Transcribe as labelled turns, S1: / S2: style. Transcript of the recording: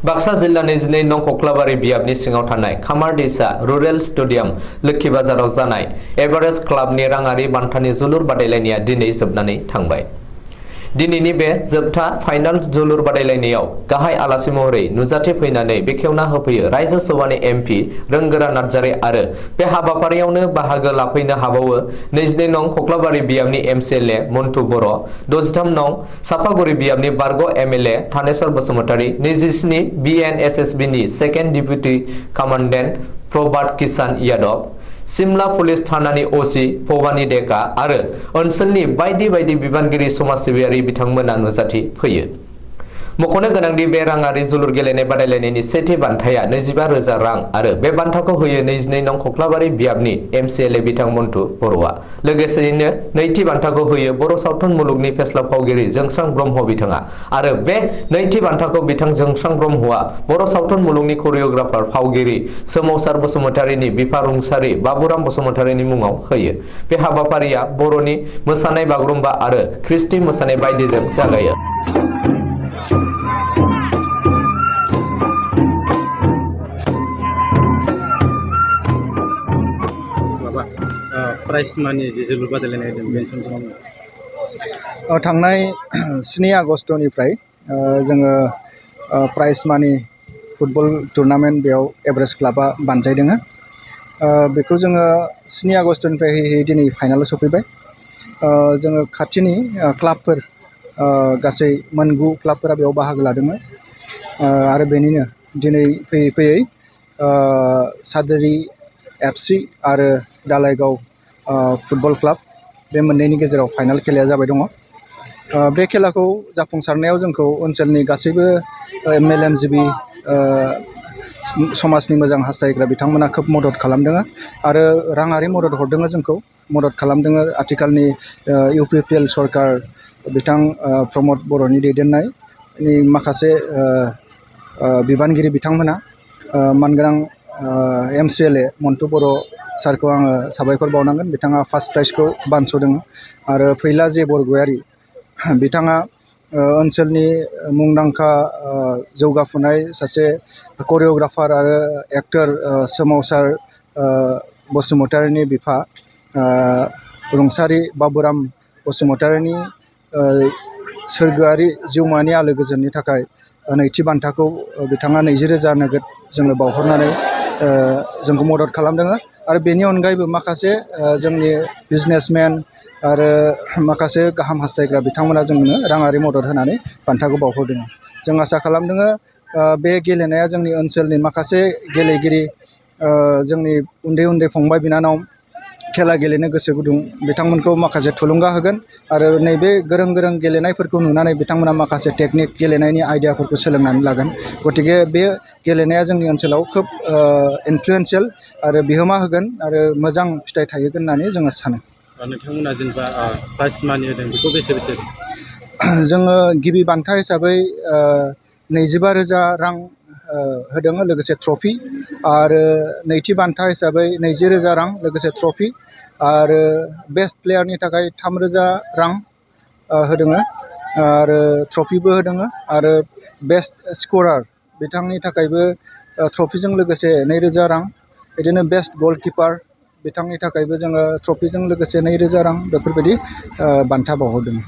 S1: बाक्सा जिल्लानि 22 नं कक्लाबारि बियाबनि सिङाव थानाय खामारदैसा रुरेल स्टेडियाम लोक्षी बाजाराव जानाय एभारेस्ट क्लाबनि राङारि बान्थानि जोलुर बादायलायनाया दिनै जोबनानै थांबाय। दिनैनि बे जोबथा फाइनाल जोलुर बादायलायनायाव गाहाय आलासि महरै नुजाथि फैनानै बेखेवना होफैयो रायजो सभानि एमपि रोंगोरा नार्जारी आरो बे हाबाफारियावनो बाहागो लाफैनो हाबावो 22 नं कक्लाबारि बियाबनि एमसिएलए मन्टु बर', 63 नं सापागुरि बियाबनि बारग' एमएलए थानेश्वर बसुमतारी, 27 बिएनएसएसबिनि second deputy commandant Prabhat Kisan Yadav, Simla police थानानि ओसि भबानी डेका आरो ओनसोलनि बायदि बायदि बिबानगिरि समाज सिबियारि बिथांमोना नुजाथि फैयो। मख'नो गोनांदि बे राङारि जोलुर गेलेनाय बादायलायनायनि सेथि बान्थाया 25,000 रां आरो बे बान्थाखौ होयो 22 नं कक्लाबारि बियाबनि एमसिएलए बिथां मन्टु बर'आ। लोगोसेयैनो नैथि बान्थाखौ होयो बर' सावथुन मुलुगनि फेस्ला फावगिरि जोंसां ब्रह्म बिथाङा आरो बे नैथि बान्थाखौ बिथां जोंसां ब्रह्मआ बर' सावथुन मुलुगनि करिय'ग्राफार फावगिरि सोमावसार बसुमतारीनि बिफा रुंसारि बाबुराम बसुमतारीनि मुङाव होयो। बे हाबाफारिया बर'नि मोसानाय बागुरुम्बा आरो ख्रिस्टि मोसानाय बायदिजों जागायो।
S2: प्राइज मानि जे जोलुर बादायलायनाय बेनि
S3: थांनाय 7 आगस्टनिफ्राय जोङो प्राइज मानि फुटबल टुर्नामेन्ट बेयाव एभारेस्ट क्लाबा बानजायदों। बेखौ जोङो 7 आगस्टनिफ्राय दिनै फाइनालाव सफैबाय। जोङो खाथिनि क्लाबफोर गासै 9 क्लाबफोरा बेयाव बाहागो लादोंमोन आरो बेनिनो दिनै फैयै फैयै सादोरि एफसि आरो दालाइगाव फुटबल क्लाब बे मोननैनि गेजेराव फाइनाल खेलाया जाबाय दङ। बे खेलाखौ जाफुंसारनायाव जोंखौ ओनसोलनि गासैबो मेलेमजिबि समाजनि मोजां हास्थायग्रा बिथांमोना खोब मदद खालामदों आरो राङारि मदद हरदों, जोंखौ मदद खालामदों। आथिखालनि इउपिपिएल सरकार बिथां प्रमद बर'नि दैदेननायनि माखासे बिबानगिरि बिथांमोना मानगोनां एमसिएलए मन्टु बर' सारखौ आङो साबायखर बावनांगोन। बिथाङा फार्स्ट प्राइजखौ बानस'दों आरो फैला जे बरगयारि बिथाङा ओनसोलनि मुंदांखा जौगाफुनाय सासे करिय'ग्राफार आरो एक्टर सोमावसार बसुमतारीनि बिफा रुंसारि बाबुराम बसुमतारीनि सोरगोआरि जिउमानि आलो गोजोननि थाखाय नैथि बान्थाखौ बिथाङा 20,000 नोगोद जोंनो बावहरनानै जोंखौ मदद खालामदों आरो बेनि अनगायैबो माखासे जोंनि बिजनेसमेन आरो माखासे गाहाम हास्थायग्रा बिथांमोना जोंनो राङारि मदद होनानै बान्थाखौ बावहरदों। जों आसा खालामदों बे गेलेनाया जोंनि ओनसोलनि माखासे गेलेगिरि जोंनि उन्दै उन्दै फंबाय बिनानाव खेला गेलेनो गोसो गुदुं बिथांमोनखौ माखासे थुलुंगा होगोन आरो नैबे गोरों गोरों गेलेनायफोरखौ नुनानै बिथांमोना माखासे टेकनिक गेलेनायनि आइडियाफोरखौ सोलोंनानै लागोन। गतिके बे गेलेनाया जोंनि ओनसोलाव खोब इनफ्लुएन्सियेल आरो बिहोमा होगोन आरो मोजां फिथाइ थायहोगोन होननानै जोङो सानो।
S2: नोंथांमोना जेनेबा प्राइज मानि होदों बेखौ बेसे
S3: जोङो गिबि बान्था हिसाबै 25,000 रां होदों लोगोसे ट्रफि आरो नैथि बान्था हिसाबै 20,000 रां लोगोसे ट्रफि आरो बेस्ट प्लेयारनि थाखाय 3,000 रां होदों आरो ट्रफिबो होदों आरो बेस्ट स्करार बिथांनि थाखायबो ट्रफिजों लोगोसे 2,000 रां, बिदिनो बेस्ट गलकिपार बिथांनि थाखायबो जोङो ट्रफिजों लोगोसे 2,000 रां बेफोरबायदि बान्था बावहरदों।